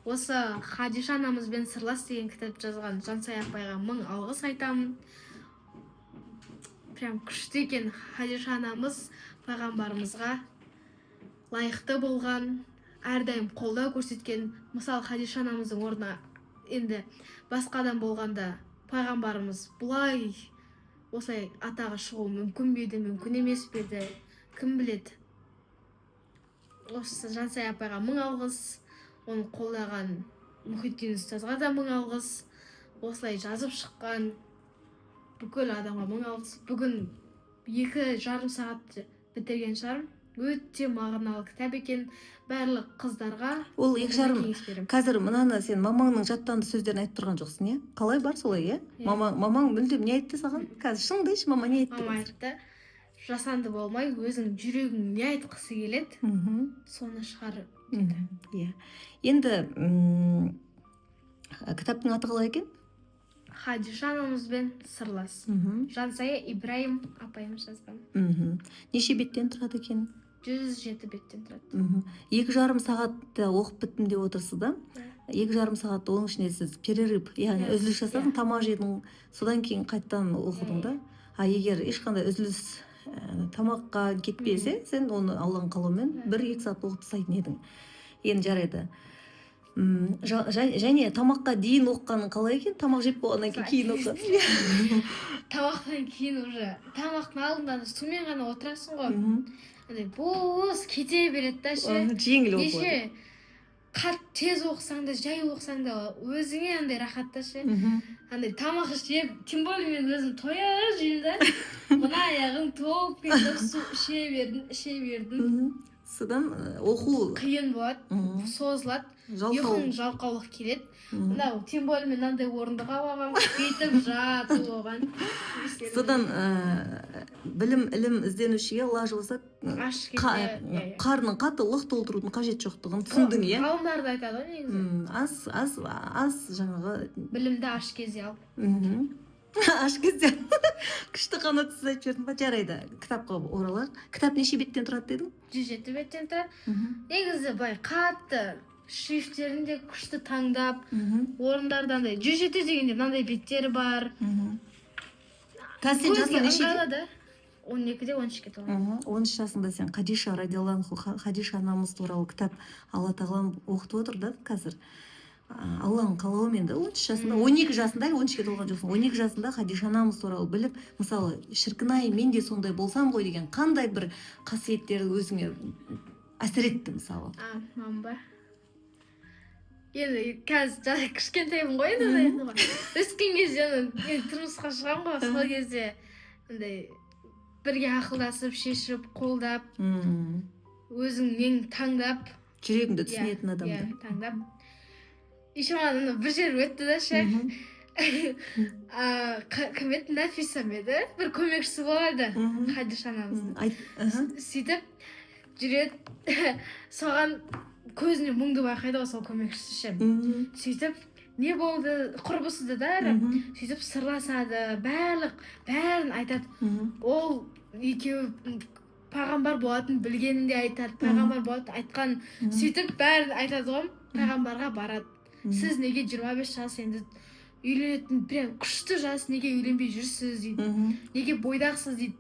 Осы «Хадиша анамызбен сырлас» деген кітап жазған Жансая апайға мың алғыс айтамын. Прям күшті екен. Хадиша анамыз пайғамбарымызға лайықты болған, әрдайым қолдау көрсеткен. Мысалы, Хадиша анамыздың орнына енді басқа адам болғанда, пайғамбарымыз бұлай, осылай атағы шығуы мүмкін бе еді, мүмкін емес пе еді, кім біледі? Осы Жансая апайға мың алғыс, оны қолдаған Мұхитдин ұстазға да мың алғыс, осылай жазып шыққан бүкіл адамға мың алғыс. Бүгін 2,5 сағат бітірген шығармын. Өте мағыналы кітап екен. Барлық қыздарға Ол екі оқуға жарым кеңес беремін. Қазір мынаны сен мамаңның жаттанды сөздерін айтып тұрған жоқсың, иә? Қалай бар, солай, иә? Иә. Мамаң мүлдем не айтты саған қазір? Шыныңды айтшы, мама не айтты Мама қазір? айтты: «Жасанды болмай, өзің жүрегің не айтқысы келеді, соны шығар». Иә, енді кітаптың аты қалай екен? «Хадиша анамызбен сырлас». Жансая Ибраим апайымыз жазған. Неше беттен тұрады екен? 107 беттен тұрады. 2,5 сағатта оқып біттім деп отырсыз да? Иә. 2,5 сағат, оның ішінде сіз перерыв, яғни Иә. үзіліс жасадың, Иә. тамақ жедің, содан кейін қайтадан оқыдың Иә, да. А егер ешқандай үзіліс, тамаққа кетпесе, сен оны Алланың қалауымен 1-2 сағат оқып тастайтын едің енді. Жарайды. Және тамаққа дейін оқығаның қалай екен, тамақ жеп болғаннан кейін оқыған? Тамақтан кейін, уже тамақтың алдында да сумен ғана отырасың ғой, андай бос кете береді да ше. Жеңіл оқу. Неше қатты тез оқысаң да, жай оқысаң да, өзіңе андай рахат та ше. Андай тамақ жеп, тем более мен өзім тоя жеймін да, мына аяғың толып кетіп, су іше бердім, іше бердім. Содан оқу Қиын болады, созылады. Жалқау. Ұйқың, жалқаулық келеді. Мынау, тем более мен мынандай орындық алып алғанмын, бүйтіп жатып оған. Содан білім, ілім ізденушіге лаж болса Аш кезде, иә. қарнын қатты лық толтырудың қажеті жоқтығын түсіндің, иә? Ғалымдар да айтады ғой негізі. Аз, аз, аз жаңағы. Білімді аш кезде ал. Аш кезде. Күшті, қанатсыз айтып жібердің ба? Жарайды, кітапқа оралайық. Кітап неше беттен тұрады дедің? 107 беттен тұрады. Негізі былай қатты шрифттерін де күшті таңдап, орындарда андай 107 дегенде мынандай беттері бар. Қазір сен Көзге жасың нешеде? ыңғайлы да. 12-де, 13-ке толған. 13 жасыңда сен Хадиша радиаллаху анху, Хадиша анамыз туралы кітап Алла тағалам оқытып отыр да қазір. Алланың қалауымен да 13 жасында, 12 жасында, 13-ке толған жоқсың, 12 жасында Хадиша анамыз туралы біліп, мысалы, шіркін ай, мен де сондай болсам ғой деген қандай бір қасиеттері өзіңе әсер етті, мысалы? А, мам ба? Енді қазір кішкентаймын ғой енді, андай ғой. Өскен кезде ана мен тұрмысқа шығамын ғой, сол кезде андай бірге ақылдасып, шешіп, қолдап, өзің нең таңдап. Жүрегіңді Иә, түсінетін адамды. Иә, таңдап. Еще маған ана бір жер өтті да ше. А, кім еді, Нафиса ма еді, бір көмекшісі болады Хадиша анамыздың. Айт, аха. Сөйтіп жүреді, соған көзіне мұңды байқайды ғой сол көмекшісі ше. Сөйтіп не болды, құрбысы да әрі. Сөйтіп сырласады, барлық бәрін айтады. Ол екеуі пайғамбар болатынын білгенін де айтады, пайғамбар болатынын айтқан. Сөйтіп бәрін айтады ғой, пайғамбарға барады. «Сіз неге 25 жас, енді үйленетін прям күшті жас, неге үйленбей жүрсіз?» – дейді. «Неге бойдақсыз?» – дейді.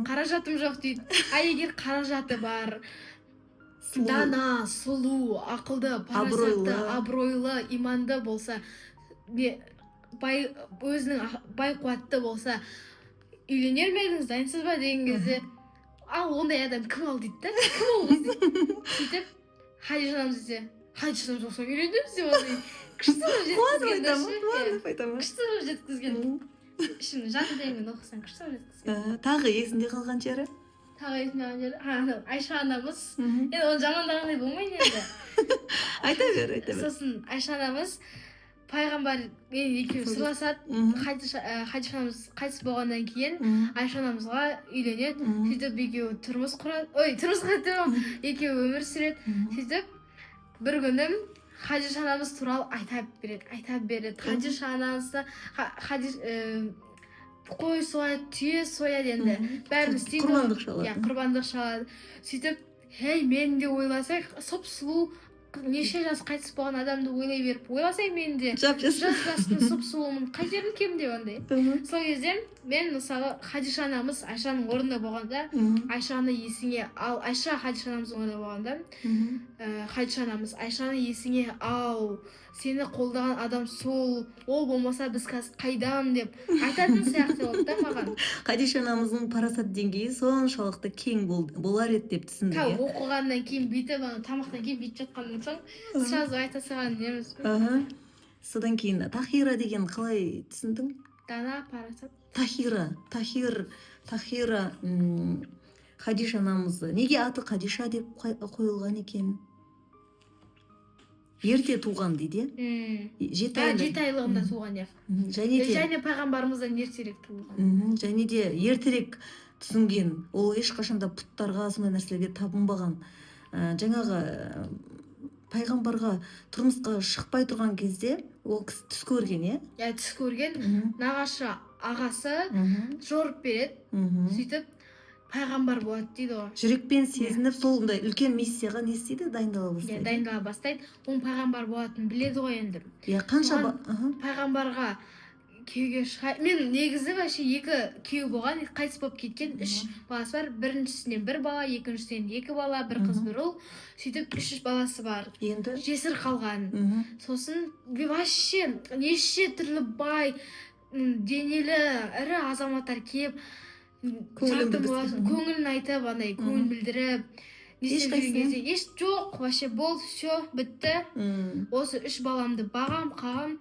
«Қаражатым жоқ», – дейді. А егер қаражаты бар, Сұлу. дана, сұлу, ақылды, парасатты, Абыройлы. абыройлы, иманды болса, не бай, өзінің бай қуатты болса, үйленер ме едіңіз, дайынсыз ба деген кезде, «Ал ондай адам кім ал?» – дейді да. «Кім ол қыз?» – дейді. Сөйтіп Хадиша анамыз десе, Хадиша анамыз болса, үйленеміз деп, андай күшті қылып Қуанып жеткізген да айтамын, ше. қуанып айтамын. Күшті қылып жеткізген. Ішім жан дүниеңмен оқысаң, күшті қылып жеткізген. Тағы есіңде қалған жері? Тағы есімде қалған жері, анау Айша анамыз. Енді оны жамандағандай болмайын енді. Айта бер, айта бер. Сосын Айша анамыз пайғамбармен екеуі сырласады. Хадиша анамыз қайтыс болғаннан кейін Айша анамызға үйленеді. Сөйтіп екеуі тұрмыс құрады, ой, тұрмыс құрады деп, екеуі өмір сүреді. Сөйтіп бір күні Хадиша анамыз туралы айта береді, айта береді. Хадиша анасы қой сояды, түйе сояды, енді бәрін істейді ғой. Құрбандық шалады. Иә, құрбандық шалады. Сөйтіп, ей, мен де ойласақ, сұп сұлу. Неше жас қайтыс болған адамды ойлай беріп, ойласай, мен де жап жас жас жаспын, сұп сұлумын, қай жерім кем деп андай. Сол кезде мен, мысалы, Хадиша анамыз Айшаның орнында болғанда, Айшаны есіңе ал, Айша Хадиша анамыздың орнында болғанда, Хадиша анамыз, Айшаны есіңе ал, сені қолдаған адам сол, ол болмаса, біз қазір қайдан деп айтатын сияқты болды да маған. Хадиша анамыздың парасат деңгейі соншалықты кең болар еді деп түсіндің. Та Иә. Оқығаннан кейін, бүйтіп ана тамақтан кейін бүйтіп жатқаннан соң сразу айта салған неміз. Содан кейін Тахира деген қалай түсіндің? Дана, парасат. Тахира, Тахир, Тахира, Хадиша анамызды неге аты Хадиша деп қойылған екен? Ерте туған дейді, иә, 7 айлық. 7 айлығында туған, иә. Және де Және пайғамбарымыздан ертерек туылған. Және де ертерек түсінген. Ол ешқашан да пұттарға, сондай нәрселерге табынбаған. Жаңағы пайғамбарға тұрмысқа шықпай тұрған кезде ол кісі түс көрген, иә? Иә, түс көрген. Нағашы ағасы жорып береді. Сөйтіп пайғамбар болады дейді ғой. Жүрекпен сезініп, сондай үлкен миссияға не істейді, дайындала бастайды. Дайындала бастайды. Оның пайғамбар болатынын біледі ғой енді. Иә, қанша Соған пайғамбарға күйеуге шыға, мен негізі вообще екі күйеу болған, қайтыс болып кеткен, үш баласы бар. Біріншісінен бір бала, екіншісінен екі бала, бір қыз, бір ұл. Сөйтіп үш баласы бар, Енді жесір қалған. Сосын вообще неше түрлі бай, денелі ірі азаматтар келіп, Көңілін жақын білдірсе. болатын, көңілін айтып, андай көңіл білдіріп, не істеп жүрген Ешқайсысынан? кезде еш жоқ, вообще болды, все, бітті. Осы үш баламды бағам, қағам,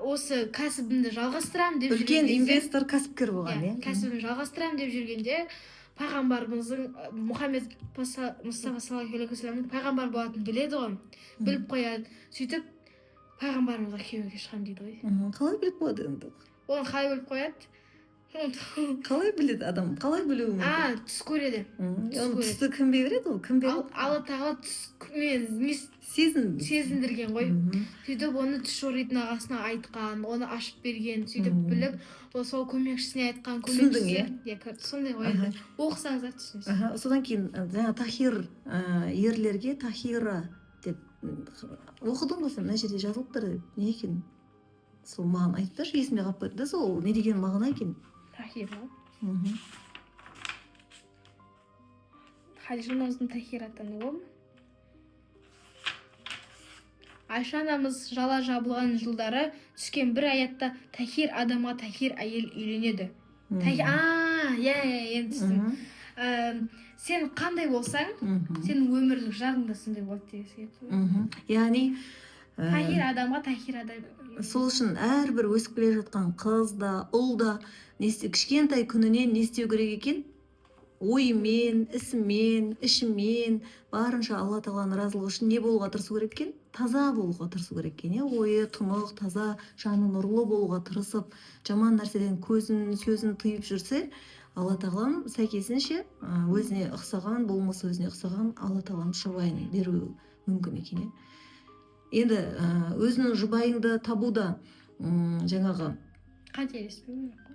осы кәсібімді жалғастырамын деп Үлкен жүрген кезде- инвестор, кәсіпкер болған. Иә, Иә. кәсібімді жалғастырамын деп жүргенде, пайғамбарымыздың, Мұхаммед Мұстафа саллаллаху алейхи уассаламның пайғамбар болатынын біледі ғой, біліп қояды. Сөйтіп пайғамбарымызға күйеуге шығамын дейді ғой. Қалай біліп қояды енді? Оны қалай біліп қояды? Қалай біледі адам, қалай білуі мүмкін? А, түс көреді. Түс Оны көреді. түсті кім береді, ол кім береді? Алла тағала түс мен не Сезін сезіндірген ғой. Сөйтіп оны түс жоритын ағасына айтқан, оны ашып берген. Сөйтіп біліп, ол сол көмекшісіне айтқан. Түсіндің, Көмекшісі иә, сондай ғой енді, оқысаңыздар, түсінесіз. Содан кейін жаңа Тахир, ерлерге Тахира деп оқыдың ғой сен, мына жерде жазылып тұр деп. Не екен сол, маған айтып берші, есімде қалып кетті да, сол не деген мағына екен? Тахира. Хадиша анамыздың Тахир атануы. Айша анамыз жала жабылған жылдары түскен бір аятта тахир адамға тахир әйел үйленеді. А, иә, иә, енді түсіндім. Сен қандай болсаң, сенің өмірлік жарың да сондай болады деген сияқты. Яғни Тахир адамға тахир адам. Сол үшін әрбір өсіп келе жатқан қыз да, ұл да не кішкентай күнінен не істеу керек екен? Ойымен, ісімен, ішімен барынша Алла тағаланың разылығы үшін не болуға тырысу керек екен? Таза болуға тырысу керек екен, иә. Ойы тұнық, таза, жаны нұрлы болуға тырысып, жаман нәрседен көзін, сөзін тыйып жүрсе, Алла тағалам сәйкесінше өзіне ұқсаған, болмысы өзіне ұқсаған Алла тағаланың жұбайын беруі мүмкін екен, иә. Енді өзінің жұбайыңды табуда жаңағы Қателеспеу керек қой.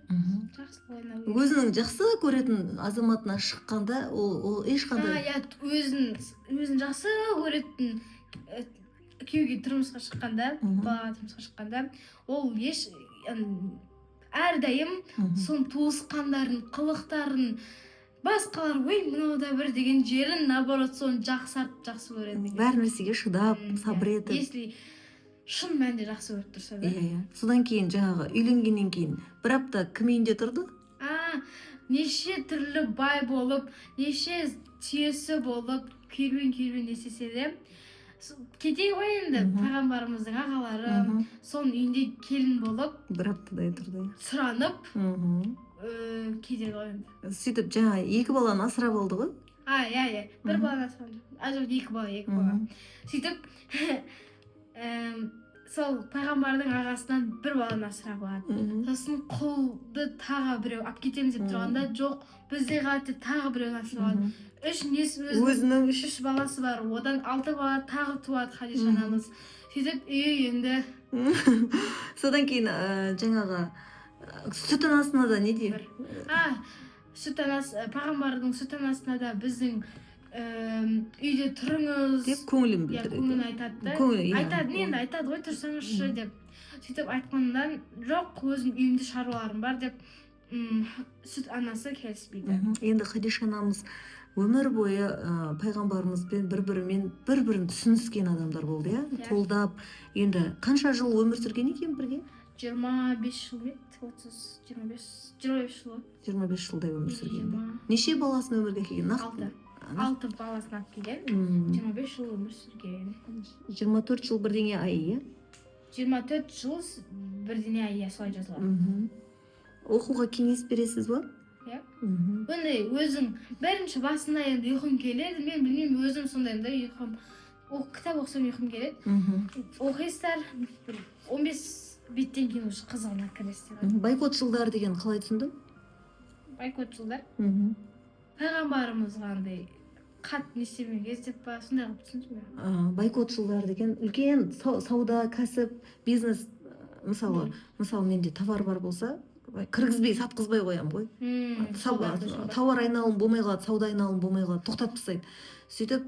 Жақсы ойлау керек. Өзінің жақсы көретін азаматына шыққанда, ол ешқандай А, иә, өзін жақсы көретін күйеуге тұрмысқа шыққанда, балаға тұрмысқа шыққанда, ол еш әрдайым соның туысқандарын, қылықтарын, басқалар, ой, мынау да бір деген жерін, наоборот, соны жақсартып, жақсы көреді. Бәр нәрсеге шыдап, сабыр Иә. етіп. Если шын мәнінде жақсы көріп тұрса да. Иә, содан кейін жаңағы үйленгеннен кейін бір апта кім үйінде тұрды? А, неше түрлі бай болып, неше түйесі болып, керуен керуен не істесе де, кетейік ғой енді, пайғамбарымыздың ағалары, соның үйінде келін болып Бір аптадай тұрды, иә. сұранып, кетеді ғой енді. Сөйтіп жаңа екі баланы асырап алды ғой. А, иә, иә, бір баланы асырап, а, жоқ, екі бала, екі бала. Сөйтіп сол пайғамбардың ағасынан бір баланы асырап алады. Сосын құлды тағы біреу алып кетеміз деп тұрғанда, жоқ, бізде қалады деп, тағы біреуін асырап алады. Үш несі, өзінің Өзінің үш үш баласы бар, одан алты бала тағы туады Хадиша анамыз. Сөйтіп үйі енді Содан кейін жаңағы сүт анасына да не дейді? А, сүт анасы, пайғамбардың сүт анасына да біздің Үйде тұрыңыз деп көңілін иә, білдіреді. Көңілін айтады да. Көңілі, иә. Айтады, не, енді айтады ғой, тұрсаңызшы деп. Сөйтіп айтқаннан, жоқ, өзім үйімде шаруаларым бар деп, сүт анасы келіспейді. Енді Хадиша анамыз өмір бойы пайғамбарымызбен бір бірімен бір бірін түсініскен адамдар болды, иә? Иә. Қолдап. Енді қанша жыл өмір сүрген екен бірге? 25 жыл ма еді, 30, 25, 25 жыл. 25 жылдай өмір сүрген. 20. Неше баласын өмірге әкелген нақты? Алты. Алты баласын алып келген. 25 жыл өмір сүрген. 24 жыл бірдеңе ай, иә? 24 жыл бірдеңе ай, иә, солай жазылады. Оқуға кеңес бересіз ба? Иә. Мхм. Ондай өзің бірінші басында енді ұйқың келеді. Мен білмеймін, өзім сондаймын да, ұйқым, кітап оқысам, ұйқым келеді. Оқисыздар, бір 15 беттен кейін уже қызығына кіресіздер. Бойкот жылдары деген қалай түсіндің? Бойкот жылдар пайғамбарымызға андай қатты не істемеген деп па, сондай қылып түсіндім мен. Бойкот жылдары деген үлкен сауда, кәсіп, бизнес, мысалы, менде товар бар болса, былай кіргізбей, сатқызбай қоямын ғой. Солдарды. Тауар айналым болмай қалады, сауда айналым болмай қалады, тоқтатып тастайды. Сөйтіп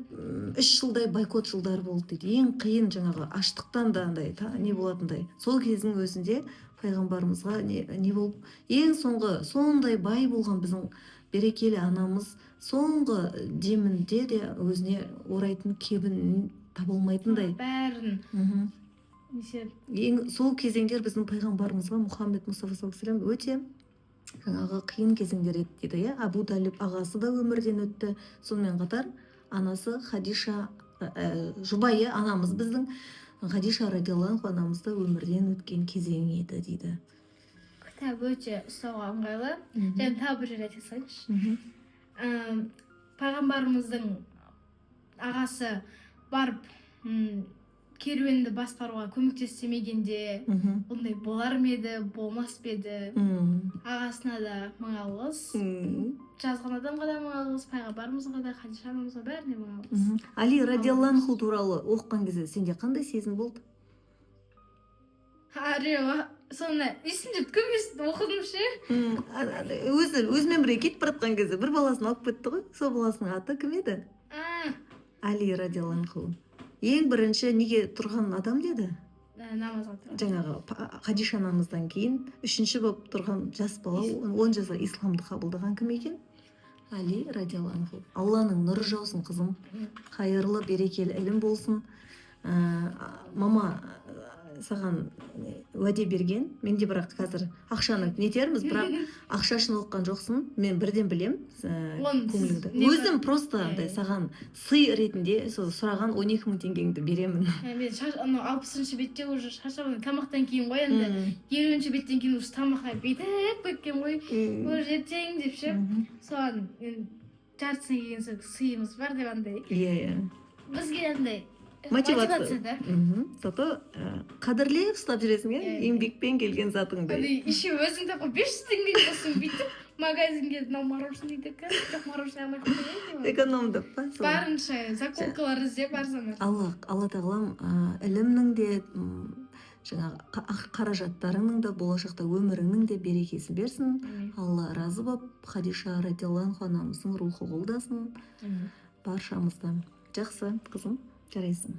3 жылдай бойкот жылдары болды дейді. Ең қиын, жаңағы аштықтан да андай не болатындай. Сол кездің өзінде пайғамбарымызға не болып, ең соңғы сондай бай болған біздің берекелі анамыз соңғы демінде де өзіне орайтын кебін таба алмайтындай. Бәрін несе. Ең сол кезеңдер біздің пайғамбарымызға, Мұхаммед Мұстафа саллаллаху алейхи вассалам, өте жаңағы қиын кезеңдер еді дейді, иә. Абу Талиб ағасы да өмірден өтті, сонымен қатар анасы Хадиша, жұбайы анамыз, біздің Хадиша радиаллаху анха анамыз да өмірден өткен кезең еді дейді. Кітап өте ұстауға ыңғайлы. Және тағы бір жер айта салайыншы. Пайғамбарымыздың ағасы барып, керуенді басқаруға көмектеспегенде, ондай болар ма еді, болмас па еді? Ағасына да мың алғыс, жазған адамға да мың алғыс, пайғамбарымызға да, Хадиша анамызға, бәріне мың алғыс. Али радиаллаху анху туралы оқыған кезде сенде қандай сезім болды? Арева, соны есімде көп оқыдым ше. Өзі өзімен бірге кетіп бара жатқан кезде бір баласын алып кетті ғой. Сол баласының аты кім еді? А. Али радиаллаху анху ең бірінші неге тұрған адам деді? Намазға тұрған. Жаңағы Хадиша анамыздан кейін үшінші болып тұрған жас бала, 10 жасар, исламды қабылдаған кім екен? Али радиаллаху анху. Алланың нұры жаусын, қызым. Қайырлы, берекелі ілім болсын. Мама саған уәде берген менде, бірақ қазір ақшаны нетерміз, бірақ ақша үшін оқыған жоқсың, мен бірден білем Оны сіз көңіліңді. не Өзім просто андай саған сый ретінде сол сұраған 12 000 теңгеңді беремін. Мен анау 60-бетте уже шаршап, тамақтан кейін ғой енді, 50-беттен кейін уже тамаққа бүйтіп кеткен ғой, уже ертең деп ше. Соған енді жартысына келген соң сыйымыз бар деп андай иә иә бізге андай мотивация. Мотивация да. Зато қадірлеп ұстап жүресің, иә? Иә. Еңбекпен келген затыңды. Андай еще өзің тапқан 500 теңге болсын, бүйтіп магазинге, мынау мороженое дейді, жоқ, мороженое алмай ақ қояйын деп. Экономдап па сол? Барынша закупкалар іздеп арзан. Алла тағалам ілімнің де, жаңағы қаражаттарыңның да, болашақта өміріңнің де берекесін берсін. Алла разы болып, Хадиша радиаллаху анха анамыздың рухы қолдасын баршамызды. Жақсы, қызым, жарайсың.